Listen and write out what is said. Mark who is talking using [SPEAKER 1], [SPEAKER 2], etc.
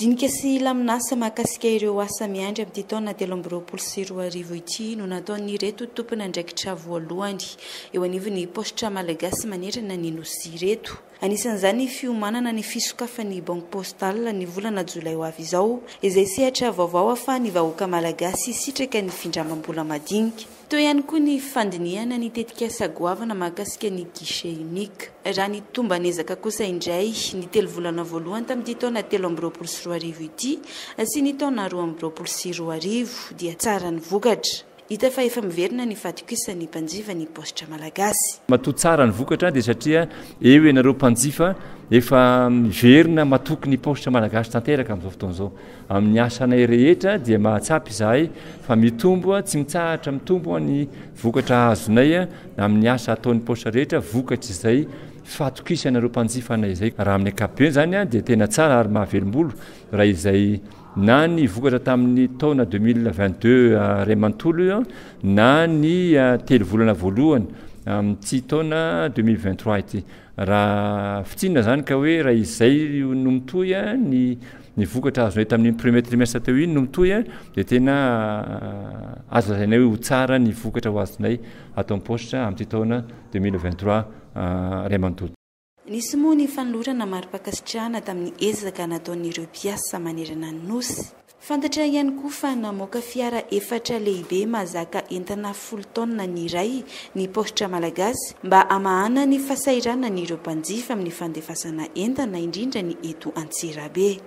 [SPEAKER 1] Dinika sy laminasa mahakasika ireo asa miandry amin'ity taona 2023 ity no nataon'ireto tompon'andraikitra voalohany eo anivon'ny Paositra Malagasy manerana ny Nosy ireto. Anisan'izany ny fiomanana ny fisokafan'ny Banque Postale ny volana jolay ho avy izao, izay sehatra vaovao ahafahan'ny vahoaka malagasy hisitraka ny findramam-bola madinika. Teo ihany koa ny fandinihana ny tetikasa goavana mahakasika ny guichet unique. Raha ny tomban'ezaka kosa indray, ny telo volana voalohany tamin'ity taona 2023 ity sy ny taona 2022 dia tsara ny vokatra. Hita fa efa miverina ny fahatokisan'ny mpanjifa ny paositra malagasy.
[SPEAKER 2] Matoa tsara ny vokatra dia satria eo ianareo mpanjifa efa miverina matoky ny paositra malagasy tanteraka amin'izao fotoana izao. Amin'ny asanay rehetra dia mahatsapa izahay fa mitombo tsy mitsahatra mitombo ny vokatra azonay amin'ny asa ataon'ny paositra rehetra vokatr'izay fahatokisanareo mpanjifa anay izay. Raha amin'ny ankapobeny izany dia tena tsara ary mahavelom-bolo raha izay na ny vokatra tamin'ny taona 2022 iray manontolo io na ny telo volana voalohany amin'ity taona 2023 ity. Raha fintinina izany ka hoe raha izay no mitohy ny ny vokatra azonay tamin'iny premier trimestre teo iny no mitohy dia tena azo lazaina hoe ho tsara ny vokatra ho azonay ato amin'ny paositra amin'ity taona 2023 iray manontolo.
[SPEAKER 1] Nisy moa ny fanolorana mari-pankasitrahana tamin'ny ezaka nataon'ireo mpiasa manerana ny Nosy. Fantatra ihany koa fa namoaka fiara efatra lehibe mahazaka entana folo taonina ny iray ny paositra malagasy mba hamahana ny fahasahiranan'ireo mpanjifa amin'ny fandefasana entana indrindra ny eto Antsirabe.